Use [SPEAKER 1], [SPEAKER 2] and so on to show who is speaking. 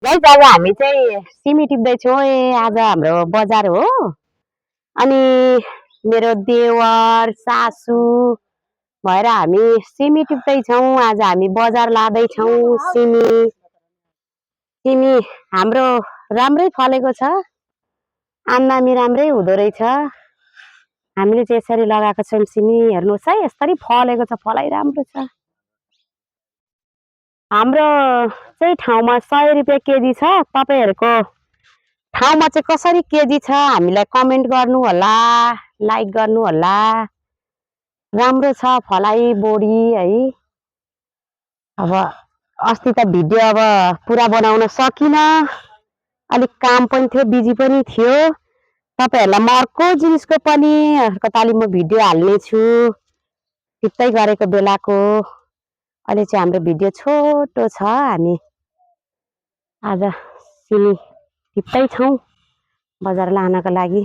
[SPEAKER 1] Guys आज हामी चाहिँ सिमी टिप्दैछौँ। आज हाम्रो बजार हो। अनि मेरो देवर सासू भएर हामी सिमी टिप्दैछौँ। आज हामी बजार लाँदैछौँ। सिमी सिमी हाम्रो राम्रै फलेको छ, आम्दानी राम्रै हुँदो रहेछ। हामीले चाहिँ यसरी लगाएको छौँ सिमी। हेर्नुहोस् है, यसरी फलेको छ, फलाइ राम्रो छ। हाम्रो चाहिँ ठाउँमा 100 रुपियाँ केजी छ। तपाईहरुको ठाउँमा चाहिँ कसरी केजी छ हामीलाई कमेन्ट गर्नु होला, लाइक गर्नु होला। राम्रो छ फलाइ बोडी है। अब अस्ति त भिडियो अब पुरा बनाउन सकिन, अलिक काम पनि थियो, बिजी पनि थियो। तपाईहरुलाई म अर्को जिनिसको पनि कताली म भिडियो हाल्ने छु टिप्दै गरेको बेलाको। अहिले चाहिँ हाम्रो भिडियो छोटो छ। हामी आज सिमी टिप्दै छौँ बजार लानको लागि।